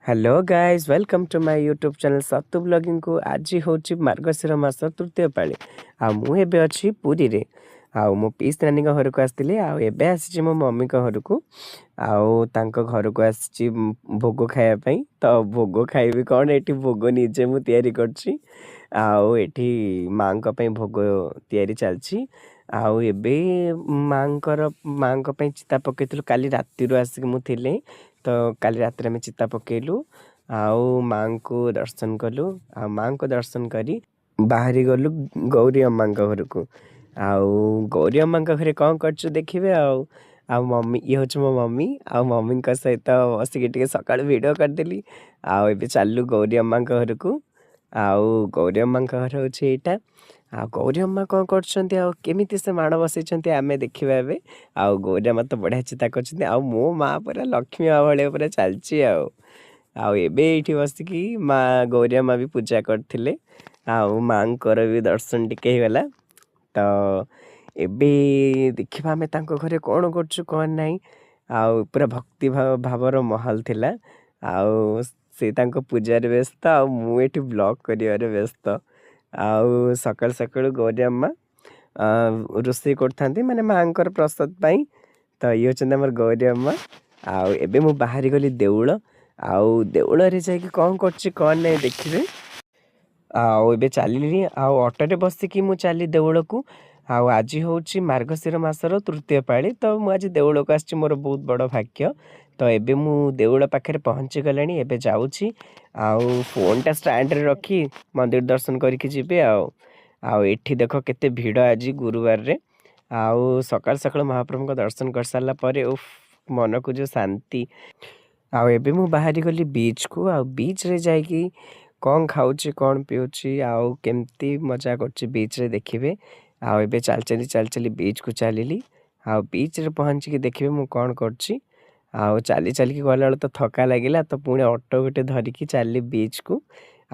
Hello guys, welcome to my YouTube channel ସତୁ ବ୍ଲଗିଂକୁ। ଆଜି ହେଉଛି ମାର୍ଗଶିର ମାସ ତୃତୀୟ ପାଳି ଆଉ ମୁଁ ଏବେ ଅଛି ପୁରୀରେ। ଆଉ ମୋ ପିଇସି ନାନୀଙ୍କ ଘରକୁ ଆସିଥିଲି ଆଉ ଏବେ ଆସିଛି ମୋ ମମିଙ୍କ ଘରକୁ। ଆଉ ତାଙ୍କ ଘରକୁ ଆସିଛି ଭୋଗ ଖାଇବା ପାଇଁ। ତ ଭୋଗ ଖାଇବି କ'ଣ, ଏଠି ଭୋଗ ନିଜେ ମୁଁ ତିଆରି କରିଛି। ଆଉ ଏଠି ମାଆଙ୍କ ପାଇଁ ଭୋଗ ତିଆରି ଚାଲିଛି। ଆଉ ଏବେ ମାଆଙ୍କ ପାଇଁ ଚିତା ପକେଇଥିଲୁ। କାଲି ରାତିରୁ ଆସିକି ମୁଁ ଥିଲି, ତ କାଲି ରାତିରେ ଆମେ ଚିତା ପକେଇଲୁ ଆଉ ମାଆଙ୍କୁ ଦର୍ଶନ କଲୁ। ଆଉ ମାଆଙ୍କୁ ଦର୍ଶନ କରି ବାହାରି ଗଲୁ ଗୌରୀ ଅମ୍ମାଙ୍କ ଘରକୁ। ଆଉ ଗୌରୀ ଅମ୍ମାଙ୍କ ଘରେ କ'ଣ କରୁଛୁ ଦେଖିବେ। ଆଉ ଆଉ ମମି, ଇଏ ହେଉଛି ମୋ ମମି। ଆଉ ମମିଙ୍କ ସହିତ ବସିକି ଟିକେ ସକାଳୁ ଭିଡ଼ିଓ କରିଦେଲି। ଆଉ ଏବେ ଚାଲିଲୁ ଗୌରୀ ଅମ୍ମାଙ୍କ ଘରକୁ। ଆଉ ଗୌରୀ ଅମ୍ମାଙ୍କ ଘର ହେଉଛି ଏଇଟା। ଆଉ ଗୌରୀ ଅମ୍ମା କ'ଣ କରୁଛନ୍ତି ଆଉ କେମିତି ସେ ମାଣ ବସେଇଛନ୍ତି, ଆମେ ଦେଖିବା ଏବେ। ଆଉ ଗୌରୀ ଅମ୍ମା ତ ବଢ଼ିଆ ଚିତା କରିଛନ୍ତି ଆଉ ମୋ ମା ପୁରା ଲକ୍ଷ୍ମୀ ମା ଭଳିଆ ପୁରା ଚାଲିଛି। ଆଉ ଆଉ ଏବେ ଏଇଠି ବସିକି ମା ଗୌରୀ ଅମ୍ମା ବି ପୂଜା କରିଥିଲେ ଆଉ ମାଆଙ୍କର ବି ଦର୍ଶନ ଟିକେ ହେଇଗଲା। ତ ଏବେ ଦେଖିବା ଆମେ ତାଙ୍କ ଘରେ କ'ଣ କରୁଛୁ, କ'ଣ ନାହିଁ। ଆଉ ପୁରା ଭକ୍ତି ଭାବର ମାହୋଲ ଥିଲା। ଆଉ ସେ ତାଙ୍କ ପୂଜାରେ ବ୍ୟସ୍ତ ଆଉ ମୁଁ ଏଠି ବ୍ଲଗ୍ କରିବାରେ ବ୍ୟସ୍ତ। ଆଉ ସକାଳୁ ସକାଳୁ ଗୌରୀ ଅମ୍ମା ରୋଷେଇ କରୁଥାନ୍ତି, ମାନେ ମାଆଙ୍କର ପ୍ରସାଦ ପାଇଁ। ତ ଇଏ ହେଉଛନ୍ତି ଆମର ଗୌରୀ ଅମ୍ମା। ଆଉ ଏବେ ମୁଁ ବାହାରି ଗଲି ଦେଉଳ। ଆଉ ଦେଉଳରେ ଯାଇକି କ'ଣ କରୁଛି, କ'ଣ ନାହିଁ ଦେଖିବେ। ଆଉ ଏବେ ଚାଲିଲି ଆଉ ଅଟୋରେ ବସିକି ମୁଁ ଚାଲିଲି ଦେଉଳକୁ। ଆଉ ଆଜି ହେଉଛି ମାର୍ଗଶିର ମାସର ତୃତୀୟ ପାଳି, ତ ମୁଁ ଆଜି ଦେଉଳକୁ ଆସିଛି, ମୋର ବହୁତ ବଡ଼ ଭାଗ୍ୟ। ତ ଏବେ ମୁଁ ଦେଉଳ ପାଖରେ ପହଞ୍ଚିଗଲିଣି, ଏବେ ଯାଉଛି ଆଉ ଫୋନ୍ଟା ଷ୍ଟାଣ୍ଡରେ ରଖି ମନ୍ଦିର ଦର୍ଶନ କରିକି ଯିବି। ଆଉ ଆଉ ଏଠି ଦେଖ କେତେ ଭିଡ଼ ଆଜି ଗୁରୁବାରରେ। ଆଉ ସକାଳୁ ସକାଳୁ ମହାପ୍ରଭୁଙ୍କ ଦର୍ଶନ କରିସାରିଲା ପରେ ଉଫ୍, ମନକୁ ଯେଉଁ ଶାନ୍ତି! ଆଉ ଏବେ ମୁଁ ବାହାରି ଗଲି ବିଚ୍କୁ। ଆଉ ବିଚ୍ରେ ଯାଇକି କ'ଣ ଖାଉଛି, କ'ଣ ପିଉଛି ଆଉ କେମିତି ମଜା କରୁଛି ବିଚ୍ରେ ଦେଖିବେ। ଆଉ ଏବେ ଚାଲି ଚାଲି ଚାଲି ଚାଲି ବିଚ୍କୁ ଚାଲିଲି। ଆଉ ବିଚ୍ରେ ପହଞ୍ଚିକି ଦେଖିବେ ମୁଁ କ'ଣ କରୁଛି। ଆଉ ଚାଲି ଚାଲିକି ଗଲାବେଳକୁ ତ ଥକା ଲାଗିଲା, ତ ପୁଣି ଅଟୋ ଗୋଟେ ଧରିକି ଚାଲିଲି ବିଚ୍କୁ।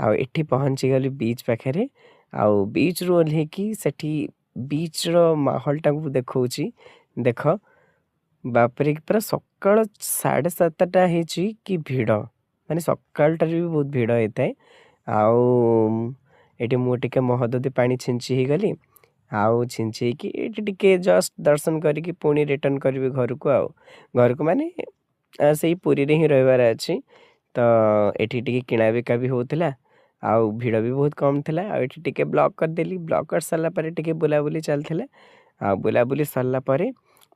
ଆଉ ଏଠି ପହଞ୍ଚିଗଲି ବିଚ୍ ପାଖରେ। ଆଉ ବିଚ୍ରୁ ଓହ୍ଲେଇକି ସେଠି ବିଚ୍ର ମାହୋଲଟାକୁ ଦେଖଉଛି ଦେଖ। ବାପରେ, ପୁରା ସକାଳ 7:30 ହେଇଛି କି ଭିଡ଼! ମାନେ ସକାଳଟାରେ ବି ବହୁତ ଭିଡ଼ ହେଇଥାଏ। ଆଉ ଏଠି ମୁଁ ଟିକେ ମହୋଦଧି ପାଣି ଛିଞ୍ଚି ହେଇଗଲି। ଆଉ ଛିଞ୍ଚି ହେଇକି ଏଇଠି ଟିକେ ଜଷ୍ଟ ଦର୍ଶନ କରିକି ପୁଣି ରିଟର୍ଣ୍ଣ କରିବି ଘରକୁ। ଆଉ ଘରକୁ ମାନେ ସେଇ ପୁରୀରେ ହିଁ ରହିବାର ଅଛି। ତ ଏଠି ଟିକେ କିଣା ବିକା ବି ହେଉଥିଲା ଆଉ ଭିଡ଼ ବି ବହୁତ କମ୍ ଥିଲା। ଆଉ ଏଠି ଟିକେ ବ୍ଲଗ୍ କରିଦେଲି। ବ୍ଲଗ୍ କରିସାରିଲା ପରେ ଟିକେ ବୁଲାବୁଲି ଚାଲିଥିଲା। ଆଉ ବୁଲାବୁଲି ସରିଲା ପରେ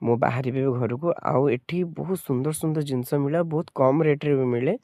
ମୁଁ ବାହାରିବି ଘରକୁ। ଆଉ ଏଠି ବହୁତ ସୁନ୍ଦର ସୁନ୍ଦର ଜିନିଷ ମିଳେ ଆଉ ବହୁତ କମ୍ ରେଟ୍ରେ ବି ମିଳେ।